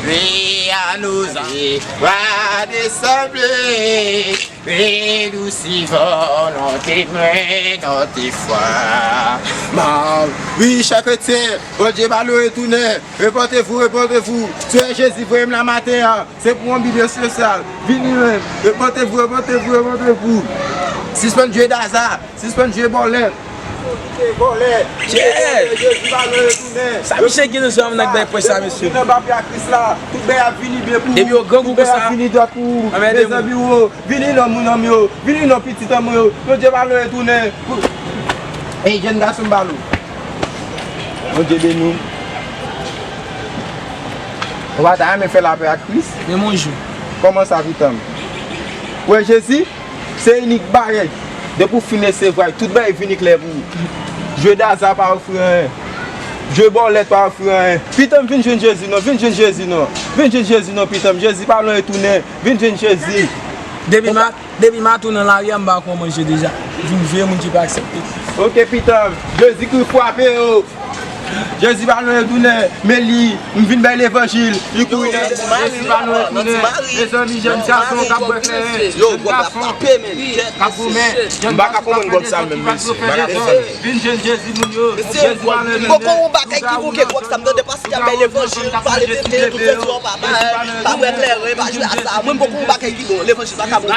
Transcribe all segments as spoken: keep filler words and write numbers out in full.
Prie à nos endroits de sembler, et nous suivons nos témoins, notre foi. Wi, chè kretyen, Bondye ba nou retounen. Repantez-vous, repantez-vous. Seyè Jezi voye m la maten an. Se pou yon Bib espesyal. Vini menm. Repantez-vous, repantez-vous, repantez-vous. Sispann jwe daza. Sispann jwe bòlèt. Kite vòlè. Kite vòlè. Jezi ba nou retounen. Sa misye gen nou sou nan bay pwen sa, mesye. Vin nan papye a Kris la. Tout bagay ap vini byen pou ou. Depi yo grangou konsa. Tout bagay ap vini dwat pou ou. Mezanmi, wo. Vini non, moun an m yo. Vini non, pitit an m yo. Bondye ba nou retounen. Ey, jèn gason, m ba nou. Bondye beni w. Ou pa ta renmen fè lapè ak Kris? Men mon jou. Kòman sa, pitan m? Ou wè Jezi? Se inik bagay. Depi w fin resevwa l, tout bagay vini klè pou ou. Jwe daza pa ofri anyen. Jwe bòlèt pa ofri anyen. Pitan m, vin jwenn Jezi non, vin jwenn Jezi non. Vin jwenn Jezi non, pitan m. Jezi pa lwen retounen. Vin jwenn Jezi. Depi ma, depi maten nan lari a, m pa ko manje deja. Vin vye moun ki pa aksepte. Ok, pitan m. Jezi ki frape yo. Jezi pa lwen retounen, men li, m vin bay levanjil, li kouri nan Jezi pa lwen retounen. Mezanmi, jèn gason k ap bwè kleren, jèn gason k ap goumen, jèn gason k ap fè de sòt ki pa twò fè de sòt. Vin jwenn Jezi, moun yo. Jezi pa lwen retounen. Poko yon bagay ki bouke gwòg sa m tande paske y ap bay levanjil, pale de Bondye, tout se di w pa bay, pa bwè kleren, pa jwe a sa. Mwen m poko yon bagay ki bon, levanjil pa ka bon.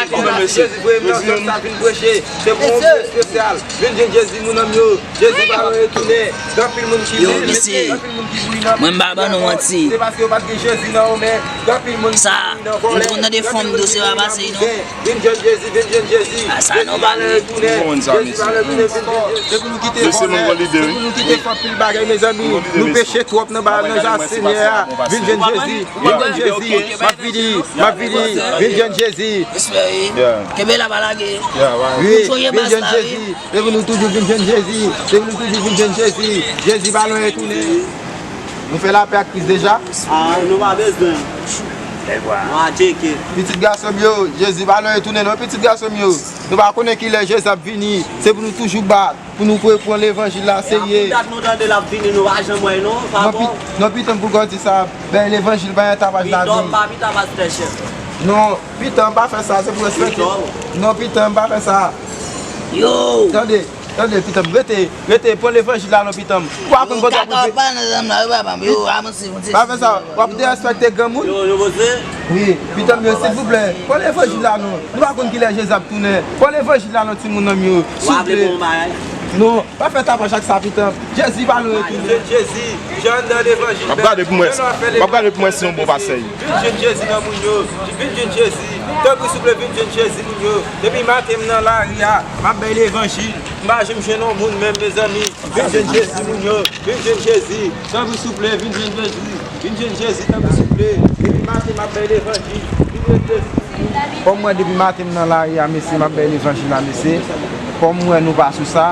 Jezi voye m nan zòn sa vin preche. Se pou yon moun espesyal. Vin jwenn Jezi, moun an m yo. Jezi pa lwen retounen. Gen anpil moun ki mouri, gen anpil moun ki mouri nan, mwen m pa ban nou manti. Se paske yo pa t gen Jezi nan yo men. Gen anpil moun ki mouri nan vòlè. Sa, m konn tande fanm tou, se pa pase non. Vin jwenn Jezi, vin jwenn Jezi. A sa non, pa lwen retounen. Jezi pa lwen retounen, vin jwenn Jezi. Se pou nou kite vòlè, se pou nou kite fè anpil bagay, mezanmi. Nou peche twòp nan ba, nan zafè Senyè a. Vin jwenn Jezi, vin jwenn Jezi. M ap vini, m ap vini. Vin jwenn Jezi. Respè, wi. Kenbe la, pa lage. Wi, vin jwenn Jezi. Se pou nou toujou vin jwenn Jezi. Se pou nou toujou vin jwenn Jezi. Jezi pa lwen retounen. Nou fè lapè ak Kris deja? A, nou pa bezwen. Nou a tcheke. Pitit gason m yo, Jezi pa lwen retounen non, pitit gason m yo. Nou pa konnen kilè Jezi ap vini. Se pou nou toujou bat, pou nou pre-, pran levanjil la serye. Pou dat nou tande l ap vini, nou pa janm wè l non, pa bon. Non, pitan m, pou kò di sa, bay levanjil pa yon tapaj ladan. Pitan m, pa pita pastè chèf. Non, pitan m, pa fè sa, se pou respekte. Non, pitan m, pa fè sa. Yo! Tande, tande, pitan m, rete, rete, pran levanjil la non, pitan m. Ou pa konn kote pou pa nan zam la, wi, papa m, yo, avanse, avanse. Pa fè sa, w ap derespekte granmoun. Yo, yo poze. Wi, pitan m, yo, silvouplè, pran levanjil la non. Nou pa konn kilè Jezi ap tounen. Pran levanjil la non, timoun an m yo, silvouplè. Non, pa fè tapaj ak sa, pitan m. Jezi pa lwen retounen. Jezi, jan nan levanjil. M ap gade pou mwen, m ap gade pou mwen si yon bon pastè ye. Vin jwenn Jezi nan moun yo. Vin jwenn Jezi. Tanpri, souple, vin jwenn Jezi, moun yo. Depi maten m nan lari a, m ap bay levanjil. M pa janm jwenn yon moun menm, mezanmi. Vin jwenn Jezi, moun yo. Vin jwenn Jezi. Tanpri, souple, vin jwenn Jezi. Vin jwenn Jezi, tanpri, souple. Depi maten, m ap bay levanjil. Vin jwenn Jezi. Kòm mwen, depi maten m nan lari a, mesye, m ap bay levanjil la, mesye. Kòm mwen, nou pa sou sa.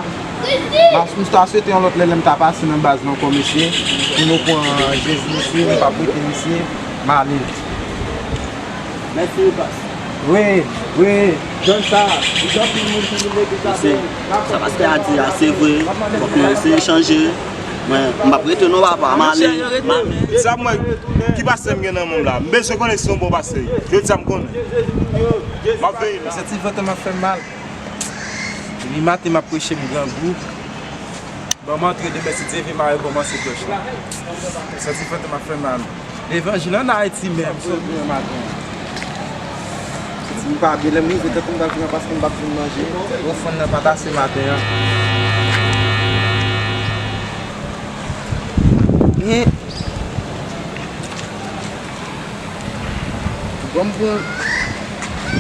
M ta swete yon lòt lè, lè m ta pase nan baz la ankò, mesye, pou nou pran Jezi, mesye, nou pa prete, mesye, m ale. Mèsi, Lukas. Wi, wi, jwenn sa. Gen anpil moun ki vin legliz la. Mesye, sa pastè a di a, se vre. Fòk nou eseye chanje. Mwen, m p ap rete non, papa. M ale. M ale. Sa mwen, ki pastè m gen nan men m la? M bezwen konnen si se yon bon pastè. Jodi a m konnen. M ap veye la. Santi vant mwen ap fè m mal. Depi maten m ap preche, m grangou. Ban m antre demen, si Dye vle, m a rekòmanse prèch la. Santi vant mwen ap fè mal. Levanjil ann Ayiti menm, sot demen maten. Santi m pa byen, lè m rive, tèt mwen pa vin an paske m pa t vin manje. Bon, fanm nan pa t ase maten an. Men, Ban m pran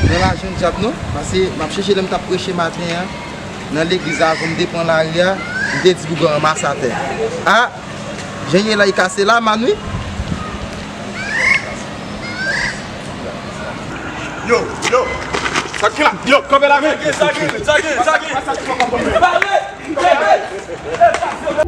nan lajan dyab non, paske m ap chèche lè m t ap preche maten an, nan legliz la, avan m te pran lari a, m te di pou gran ranmase atè. A! Jan ye la, li kase la, man wi. Yo, yo, sa k gen la? Yo, kanpe la, men. Sa k gen, sa k gen, sa k gen, sa k gen.